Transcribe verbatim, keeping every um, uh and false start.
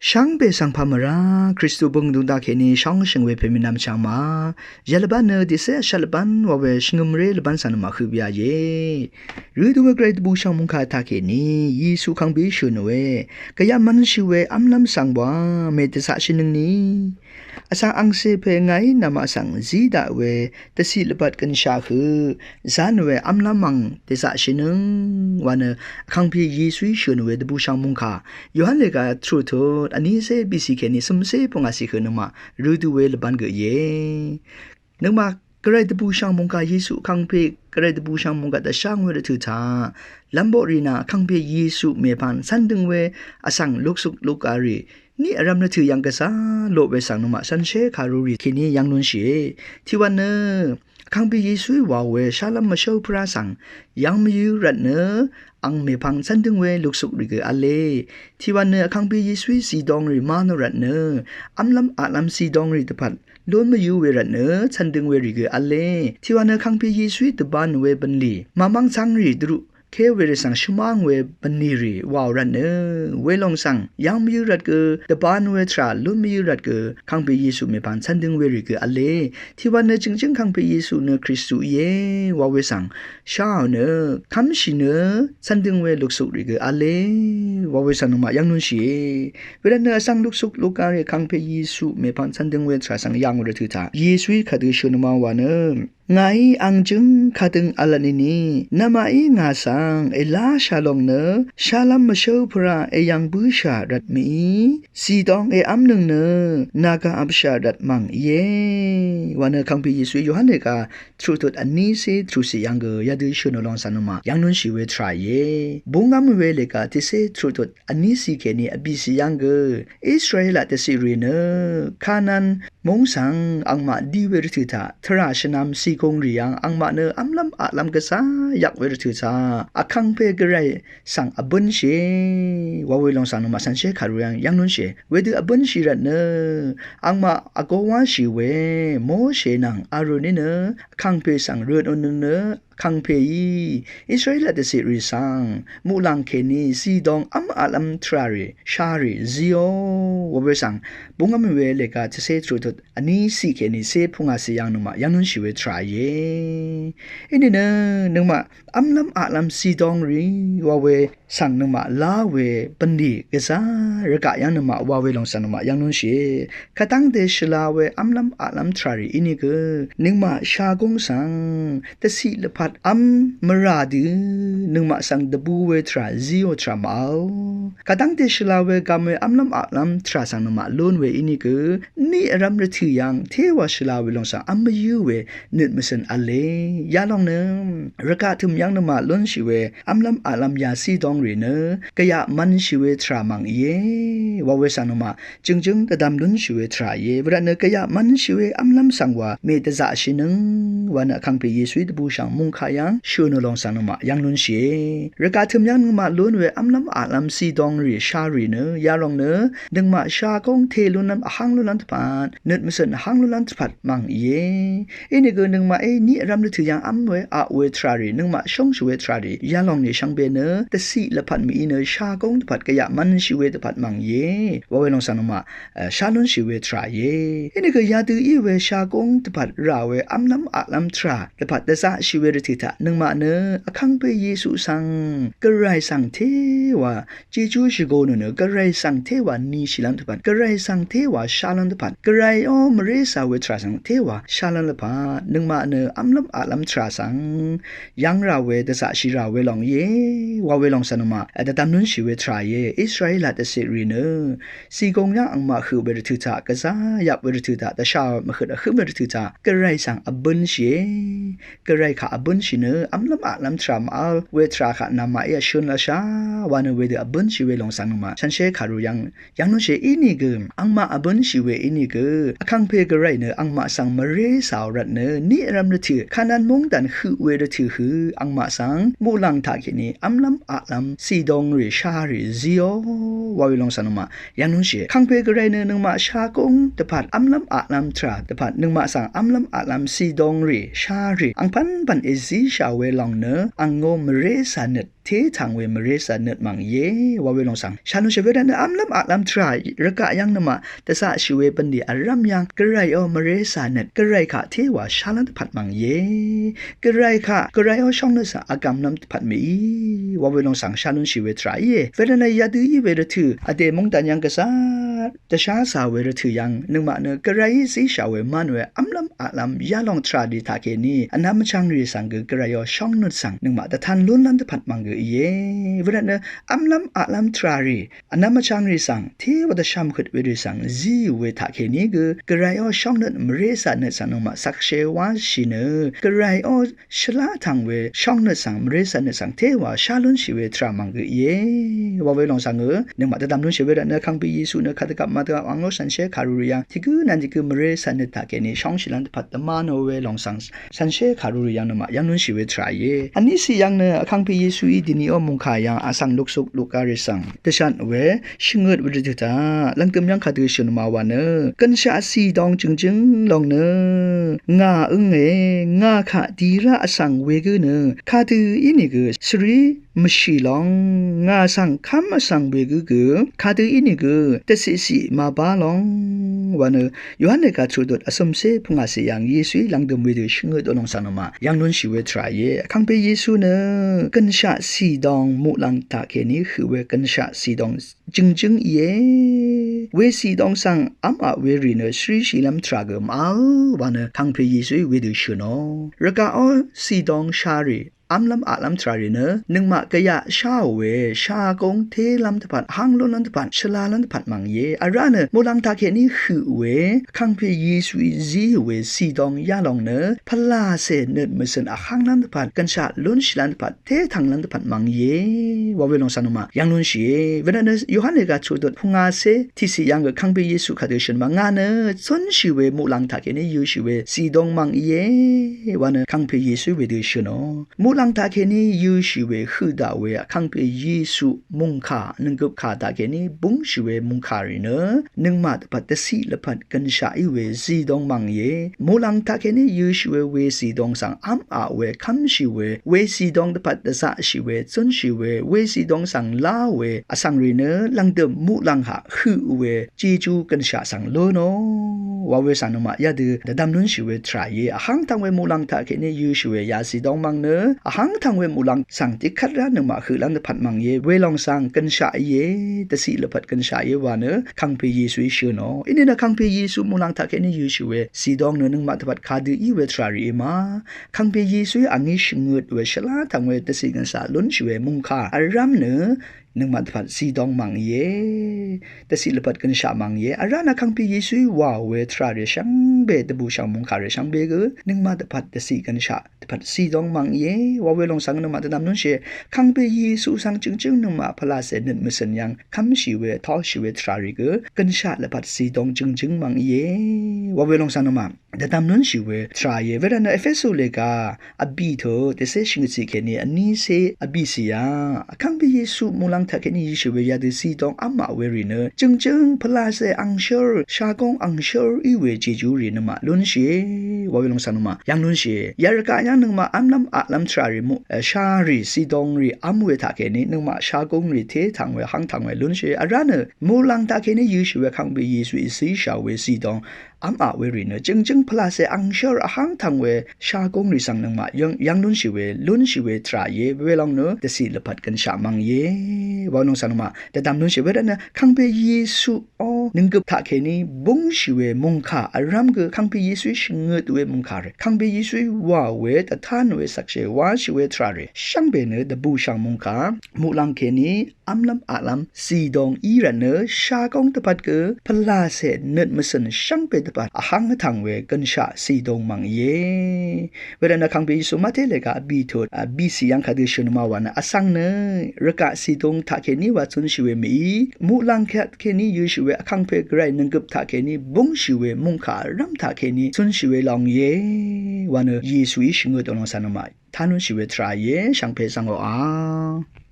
Shvngbe svng pà mvrá Kristu bøng dvng daqkèní shóngshø̀ng we pèmìnvm chvngma yv̀lvbán nø dìcé vshvt lvbán wa we shvngø̀mré lvbán svng nø màhøq byaìe. Rø dø we gvray dvbùshv̀ng mòngkà taqkèní Yesu kangpè shø̀n we gvyaq mvnshì we v́mlv́m svng wa mèdvzaqshìnøngni vsvng angcè pè ngàí namaq svng zí daq we dvciq lvpat gønshaq høq zán we v́mlv́m mv̀ng dèzaqshìnøng wa nø vkangpè Yesuí shø̀n we dvbùshv̀ng mòngkà Yohan lèga trutut vnícé bìcì kèní cømcé pvngàcì høq nøngmaq rø dø we lvbán gø íe. Nøngmaq gvray dvbùshv̀ng mòngkà Yesu vkangpè gvray dvbùshv̀ng mòngkà dvsháng we rvtø̀ taq lv́mboqrì nà vkangpè Yesu mèpvng cv́ndøng we vsvng luksuk lukgarì ní vrvm rvtø̀ yv̀ng gvzá loq we svng nøngmaq shànshér kàrurì kèní yv̀ng lúnshìe. Tiqwà nø vkangpè Yesuí wàò we shálv́m mvshór pvrá svng yv̀ng mvyǿ rvt nø ang mèpvng cv́ndøng we luksuk rì gø v̄le. Tiqwà nø vkangpè Yesuí zìdongrì mvnò rvt nø v́mlv́m aqlv́m zìdongrì dvpvt lún mvyǿ we rvt nø cv́ndøng we rì gø v̄le. Tiqwà nø vkangpè Yesuí dvbān we bv̀nlì màmv́ng cv́ngrì dvrú ké we rì svng shvmáng we bv̀nlì rì wàò rvt nø welòng svng yv̀ng mvyǿ rvt gø dvbān we tvrà lún mvyǿ rvt gø vkangpè Yesu mèpvng cv́ndøng we rì gø v̄le. Tiqwà nø jø̀ngjǿng vkangpè Yesu nø Kristu íe wa we svng sháò nø kv́mshì nø cv́ndøng we luksuk rì gø v̄le wa we svng nøngmaq yv̀ng lúnshìe. Wervt nø vsvng luksuk lukgarì vkangpè Yesu mèpvng cv́ndøng we tvrà svng yv̀ng we rvtø̀ taq Yesuí kadø shø̀n nø ma wa nø ngàí ang jǿng kadøng v̄lvtnìni namaqí ngà svng èláshà lòng nø shálv́m mvshór pvrá èyv̀ng bǿshà rvt mìí zìdong èv́mnøng nø nàgà vpshà rvt mv̀ng íe wa nø vkangpè Yesuí Yohan lèga trutut vnícé trucì yv̀ng gø yadø shø̀n ò lòng svng nøngmaq yv̀ng lúnshì we tvrà íe. Búngv́m we lèga tiqcé trutut vnícì kèní vbìcì yv̀ng gø Israelaq dvciqrì nø Kanan móng svng angmaq di we rvtø̀ taq tvrà shvnvm cìgūngrì yv̀ng angmaq nø v́mlv́m aqlv́m gvzá yvk we rvtø̀ taq vkangpè gvray svng vbǿnshìe wa we lòng svng nøngmaq shànshér kàru yv̀ng yv̀ng lúnshìe. Wedø vbǿnshì rvt nø angmaq vgōwáshì we Moshe nvng Arun í nø vkangpè svng rø̀n ò nø nø vkangpèí Israelaq dvciqrì svng muqlàng kèní zìdong v́m aqlv́m tvràrì sharì zíò wa we svng búngv́m we lèga tiqcé trutut vnícì kèní cé pvngàcì yv̀ng nøngmaq yv̀ng lúnshì we tvrà íe. Inìnø nøngmaq v́mlv́m aqlv́m zìdongrì wa we svng nøngmaq lá we bv̀nlì gvzá rvgaq yv̀ng nøngmaq wa we lòng svng nøngmaq yv̀ng lúnshìe. Kadv́ngte shvla we v́mlv́m aqlv́m tvràrì inìgø nøngmaq shagúng svng dvciq lvpat v́m mvrà dø nøngmaq svng dvbū we tvrà zíò tvrà màvl. Kadv́ngte shvla we gvm we v́mlv́m aqlv́m tvrà svng nøngmaq lún we inìgø ní vrvm rvtø̀ yv̀ng téwa shvla we lòng svng v́m mvyǿ we nøt mvcø̀n v̄le. Yalòng nø rvgaq tø̀m yv̀ng nøngmaq lúnshì we v́mlv́m aqlv́m yazí dóngrì nø gvyaq mv̄nshì we tvrà mv̀ng íe wa we svng nøngmaq jø̀ngjǿng dvdvm lúnshì we tvrà íe. Wervtnø gvyaq mv̄nshì we v́mlv́m svng wa mèdvzaqshìnøng wa nø vkàngpè Yesuí dvbùshv̀ng mungkà yv̀ng shø̀n ò lòng svng nøngmaq yv̀ng lúnshìe. Rvgaq tø̀m yv̀ng nøngmaq lún we v́mlv́m aqlv́m zí dóngrì sharì nø yalòng nø nøngmaq shagúng te lúnlv́m vháng lúnlv́m dvpvt nøt mvcø̀n vháng lúnlv́m dvpvt mv̀ng íe. Inìgø nøngmaqí ní vrvm rvtø̀ yv̀ng v́m we aq we tvràrì nøngmaq shóngshì we tvràrì yalòng nì shvngbe nø dvciq lvpat mìí nø shagúng dvpvt gvyaq mv̄nshì we dvpvt mv̀ng íe wa we lòng svng nøngmaq shá lúnshì we tvrà íe. Inìgø yadø í we shagúng dvpvt rà we v́mlv́m aqlv́m tvrà dvpvt dvzaqshì we rvtø̀ taq nøngmaq nø vkàngpè Yesu svng gvray svng téwa Jejú shvgō nò nø gvray svng téwa nishìlv́m dvpvt gvray svng téwa shálv́m dvpvt gvray ó mvrésa we tvrà svng téwa shálv́m dvpvt nøngmaq nø v́mlv́m aqlv́m tvrà svng yv̀ng rà we dvzaqshì rà we lòng íe wa we lòng svng nøngmaq dvdvm lúnshì we tvrà íe. Israelaq dvciqrì nø zìgùng yv́ng angmaq høq we rvtø̀ taq gvzá yap we rvtø̀ taq dvshà mvhøt vhǿm we rvtø̀ taq gvray svng vbǿnshìe. Gvray kaq vbǿnshì nø v́mlv́m aqlv́m tvrà màvl we tvrà kaq namaqí vshø̄n lvsha wa nø wedø vbǿnshì we lòng svng nøngmaq shànshér kàru yv̀ng yv̀ng lúnshìe. Inìgø angmaq vbǿnshì we inìgø vkàngpè gvray nø angmaq svng mvrésa ò rvtnø ní vrvm rvtø̀ Kanan móngdàn høq we rvtø̀ høq angmaq svng muqlàng taqkèní v́mlv́m aqlv́m zí dóngrì sharì zíò wa we lòng svng nøngmaq yv̀ng lúnshìe. Vkàngpè gvray nø nøngmaq shagúng dvpvt v́mlv́m aqlv́m tvrà dvpvt nøngmaq svng v́mlv́m aqlv́m zí dóngrì sharì angpv́npv̀n è zíshà we lòng nø, àngó mvré cà nøt, té tv̀ng we mvré cà nøt mv̀ng íe, wa we lòng svng shà lúnshì we rvt nø, v́mlv́m aqlv́m tvrà, rvgaq yv́ng nøngmaq dvzaqshì we bv̀nlì vrv́m yv́ng, Gvray ó mvré cà nøt, Gvray kaq té wa shálv́m dvpvt mv̀ng íe. Gvray kaq, Gvray ó shóngnøt svng vgv̀mlv́m dvpvt mèí, wa we lòng svng shà lúnshì we tvrà íe. We rvt nø yadø í we rvtø̀, vdè mungdàn yv́ng gvzá dvshá zà we rvtø̀ yv́ng, nøngmaq nø Gvrayí zíshà we mv́n we v́mlv́m aqlv́m yalòng tvrà rì taqkèní, vnvm vchvng rì svng gø Gvray ó shóngnøt svng, nøngmaq dvtan lúnlv́m dvpvt mv̀ng gø íe. We rvt nø, v́mlv́m aqlv́m tvrà rì, vnvm vchvng rì svng, té wa dvshv̀m høt we rì svng, zí we taqkèní gø, Gvray ó shóngnøt mvré cà nøt svng nøngmaq shvkshé wáshì nø, Gvray ó shvlá tv̀ng we shóngnøt svng, mvré cà nøt svng, té wa shá lúnshì we tvrà mv̀ng gø íe. Wa we lòng svng gø, nøngmaq dvdv̀m lúnshì we rvt nø, Vkàngpè Yesu nø kadvgvp màdvgvp àngó shànshér kàrurì yv́ng, tiq gǿ nvn tiq gø mvré cà nøt taqkèní shóngshìlv́m dvpvt dvmá nò we lòng svng, shànshér kàrurì yv́ng nøngmaq yv́ng lúnshì we tvrà íe. Vní cì yv́ng nø, Vkàngpè Yesuí dìní ó mungkà yv́ng, vsv̀ng luksuk lukga rì svng dvshat we, shvngøt we rvtø̀ taq, lv̀ngdø̀m yv́ng kadø shø̀n ma wa nø, gønshaq cìdong jø̀ngjǿng lòng nø, ngà ønge, ngà kaq dì rá vsv̀ng wegǿ nø, kadø ínìgø, svrí mvshì lòng, ngà svng kv́m vsv̀ng wegǿ gø, kadø ínìgø, dvciqciq màbá lòng, wa nø, Yohan lèga tvrudut vcø̀mcé pungàcè yv́ng Yesuí lv̀ngdø̀m wedø shvngøt ò lòng svng nøngmaq, yv́ng lúnshì we tvrà íe. Vkàngpè Yesu nø, gønshaq cìdong muqlàng taqkèní høq we gønshaq cìdong jø̀ngjǿng íe. We cìdong svng v́m aq we rì nø shvríshìlv́m tvrà gø màvl wa nø Vkàngpè Yesuí wedø shø̀nò. Rvgaq ó cìdong sharì, v́mlv́m aqlv́m tvrà rì nø, nøngmaq gvyaq sháò we, shagóng télv́m dvpvt, vháng lúnlv́m dvpvt, shvlalv́m dvpvt mv̀ng íe. Vrá nø, muqlàng taqkèní høq we, Vkàngpè Yesuí zíò we cìdong yalòng nø, pvlacè nøt mvcø̀n vhánglv́m dvpvt, gønshaq lúnshìlv́m dvpvt, tétv̀nglv́m dvpvt mv̀ng íe, wa we lòng svng nøngmaq yv́ng lúnshìe. Wervtnø Yohan lèga tvrudut pungàcé tiqciq yv́ng gø Vkàngpè Yesu kadø shø̀n ma, ngà nø zúnshì we muqlàng taqkèní yøshì we cìdong mv̀ng íe, wa nø Vkàngpè Yesu wedø shø̀nò. Muqlàng taqkèní yøshì we høq daq we Vkàngpè Yesu mùngkà, nònggøp kà taqkèní búngshì we mùngkà rì nø, nøngmaq dvpvt dvciq lvpat gønshaq í we cìdong mv̀ng íe. Muqlàng taqkèní yøshì we, we cìdong svng v́m aq we, kv́mshì we, we cìdong dvpvt dvzaqshì we, zúnshì we, we cìdong svng lá we, vsv̀ng rì nø, lv̀ngdø̀m muqlàng haq høq we, jejú gønshaq svng lúnò, wa we svng nøngmaq yadø dvdv̀m lúnshì we tvrà íe. Vháng tv̀ng we muqlàng taqkèní yøshì we ya cìdong mv̀ng nø, vháng tv̀ng we muqlàng svng tiqkvt rá nøngmaq høqlv́m dvpvt mv̀ng íe. Welòng svng gønshaq íe, dvciq lvpat gønshaq íe wa nø Vkàngpè Yesuí shø̀nò. Inìnø Vkàngpè Yesu muqlàng taqkèní yøshì we cìdong nø nøngmaq dvpvt kadø í we tvrà rìe ma. Vkàngpè Yesuí angí shvngøt we shvlá tv̀ng we dvciq gønshaq lúnshì we mùngkà vrv́m nø, nøngmaq dvpvt cìdong mv̀ng íe. Dvciq lvpat gønshaq mv̀ng íe. Vrá nø Vkàngpè Yesuí wàò we tvrà rì shvngbe, dvbùshv̀ng mùngkà rì shvngbe gø, nøngmaq dvpvt dvciq gønshaq dvpvt cìdong mv̀ng íe. Wa welòng svng nøngmaq dvdv̀m lúnshìe. Vkàngpè Yesu svng jø̀ngjǿng nøngmaq pvlacè nøt mvcø̀n yv́ng kv́mshì we, vtōshì we tvrà rì gø, gønshaq lvpat cìdong jø̀ngjǿng mv̀ng íe. Wa welòng svng nøngmaq dvdv̀m lúnshì we tvrà íe. Wervtnø Epesu lèga vbì tø, dvcé shvngøtcì kèní vnícé vbìcì yà, Vkàngpè Yesu muqlàng taqkèní yøshì we yadø cìdong v́m aq we rì nø, jø̀ngjǿng pvlacè angshǿr, shagóng angshǿr í we jejú rì nøngmaq lúnshìe, wa welòng svng nøngmaq yv́ng lúnshìe. Yarvgaq yv́ng nøngmaq v́mlv́m aqlv́m tvrà rì muq, e, sharì, cìdong rì v́m we taqkèní, nøngmaq shagóng rì tétv̀ng we, vháng tv̀ng we lúnshìe. Vrá nø, muqlàng taqkèní yøshì we Vkàngpè Yesuí zíshà we cìdong v́m aq we rì nø, jø̀ngjǿng pvlacè angshǿr vháng tv̀ng we shagóng rì svng nøngmaq yv́ng, yv́ng lúnshì we, lúnshì we tvrà íe. Welòng nø, dvciq lvpat gønshaq mv̀ng íe. Wa welòng svng nøngmaq dvdv̀m lúnshìe. Wervtnø Vkàngpè Yesu ó nònggøp taqkèní búngshì we mùngkà vrv́m gø, Vkàngpè Yesuí shvngøt we mùngkà rì, Vkàngpè Yesuí wàò we, dvtan we, shvkshé wáshì we tvrà rì shvngbe nø, dvbùshv̀ng mùngkà muqlàng kèní v́mlv́m aqlv́m cìdong í rvtnø, shagóng dvpvt gø pvlacè nøt mvcø̀n shvngbe dvpvt vháng vtv̀ng we gønshaq cìdong mv̀ng íe. Wervtnø Vkàngpè Yesu Mate lèga vbì tut, a, vbìcì yv́ng kadø shø̀n ma wa nø, vsv̀ng nø rvgaq cìdong taqkèní wa zúnshì we mèí, muqlàng taqkèní yøshì we Vkàngpè Gvray nònggøp taqkèní búngshì we mùngkà vrv́m taqkèní zúnshì we lòng íe, wa nø Yesuí shvngøt ò lòng svng nøngmaq taq lúnshì we tvrà íe. Shvngpè svng oqà